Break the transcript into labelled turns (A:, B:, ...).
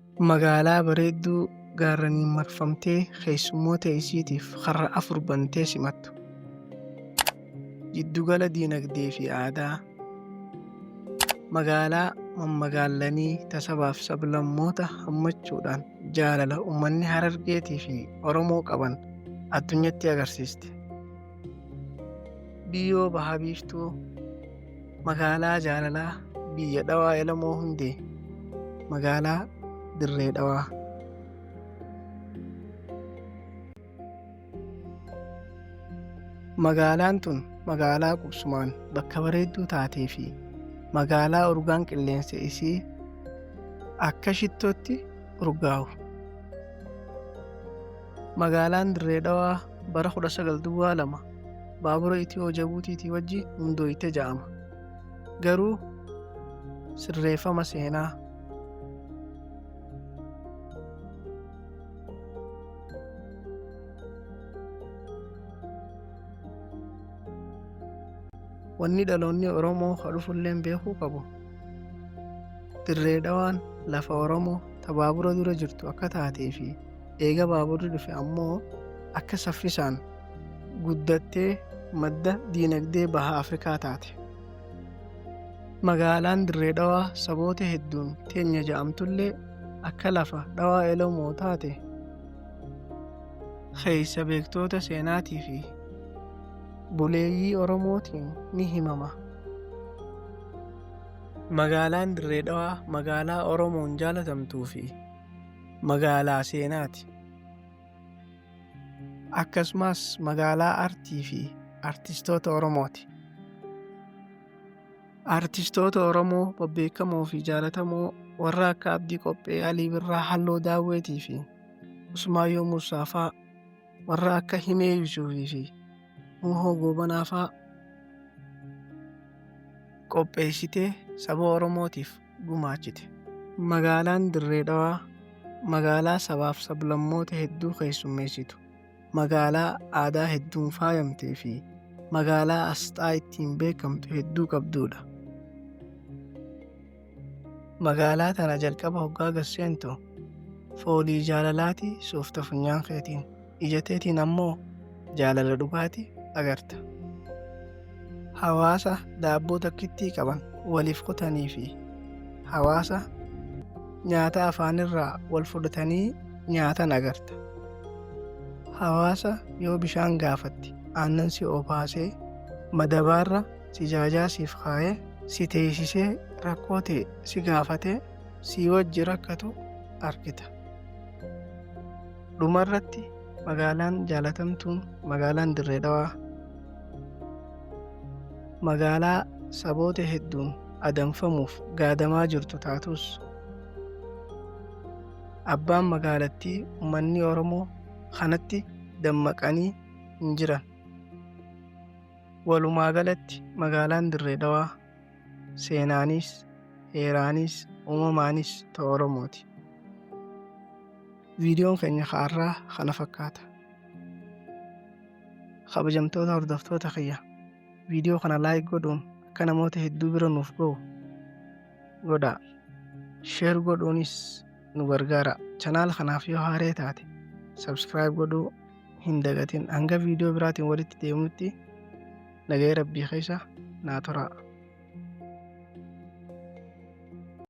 A: Magaalaa bareedduu gaarraniin marfamtee keessummoota isiitiif karra afur bantee simattu. Jiddugala diinagdee fi aadaa. Magaalaa mammagaallanii ta sabaaf sablammoota hammachuudhaan jaalala ummanni Harargeetii fi Oromoo qaban addunyatti agarsiiste. Biyyoo Baha Biiftuu, magaalaa jaalalaa biyya Dhawaa Elemoo Hundee, magaalaa Dirree Dhawaa. Magaalaan tun magaalaa qubsumaan bakka bareedduu taatee fi magaalaa urgaan qilleensa isii akka shittootti urgaawu. Magaalaan Dirree Dhawaa bara 1902 baabura Itiyoo Jabuutiitii wajji hundooyte ja'ama. Garuu sirreeffama seenaa. Wanni dhaloonni Oromoo ka dhufulleen beekuu qabu Dirree Dhawaan lafa Oromoo ta baabura dura jirtu akka taatee fi eega baaburri dhufe ammoo akka saffisaan guddattee madda diinagdee Baha Afrikaa taate. Magaalaan Dirree Dhawaa saboota hedduun teenya ja'amtullee akka lafa Dhawaa Elemoo taate keessa beektoota seenaatii fi buleeyyii Oromootiin ni himama. Magaalaan Dirree Dhawaa magaalaa Oromoon jaalatamtuu fi magaalaa seenaati. Akkasumas magaalaa artii fi artistoota Oromooti. Artistoota Oromoo babbeekamoo fi jaalatamoo warra akka Abdii Qophee, Alii Birraa, Halloo Daawweetii fi Usmaayyoo Muusaa faa warra akka Himee Yusuufii fi Nuhoo Goobanaa faa qopheessitee saba Oromootiif gumaachite. Magaalaan Dirree Dhawaa magaalaa sabaaf sablammoota hedduu keessummeessitu, magaalaa aadaa hedduun faayamtee fi magaalaa asxaa ittiin beekamtu hedduu qabduudha. Magaalaa tana jalqaba hoggaa gad seentu foolii jaalalaati suufta funyaan keetiin, ija teetiin ammoo jaalala dhugaati agarta. Hawaasa daabboo takkittii qaban waliif kutanii fi hawaasa nyaata afaanirraa wal fudhatanii nyaatan agarta. Hawaasa yoo bishaan gaafatte aannan si obaasee madabaarra si jaajaa siif kaayee si teessisee rakkoo tee si gaafatee sii wajji rakkatu argita. Dhumarratti magaalaan jaalatamtuun magaalaan Dirree Dhawaa magaalaa saboota hedduun adamfamuuf gaadamaa jirtu taatus abbaan magaalattii ummanni Oromoo kanatti dammaqanii hin jiran. Walumaagalatti magaalaan Dirree Dhawaa seenaanis, heeraanis, uumamaanis ta Oromooti. Viidiyoon keenya ka har'aa kana fakkaata. Kabajamtoota hordoftoota kiyya viidiyoo kana like godhuun akka namoota hedduu bira nuuf ga'u godhaa. Share godhuunis nu gargaara. Chanaal kanaaf yoo haaree taate subscribe godhuu hin dagatin. Hanga viidiyoo biraatiin walitti deemnutti nagaya rabbii keessa naa turaa.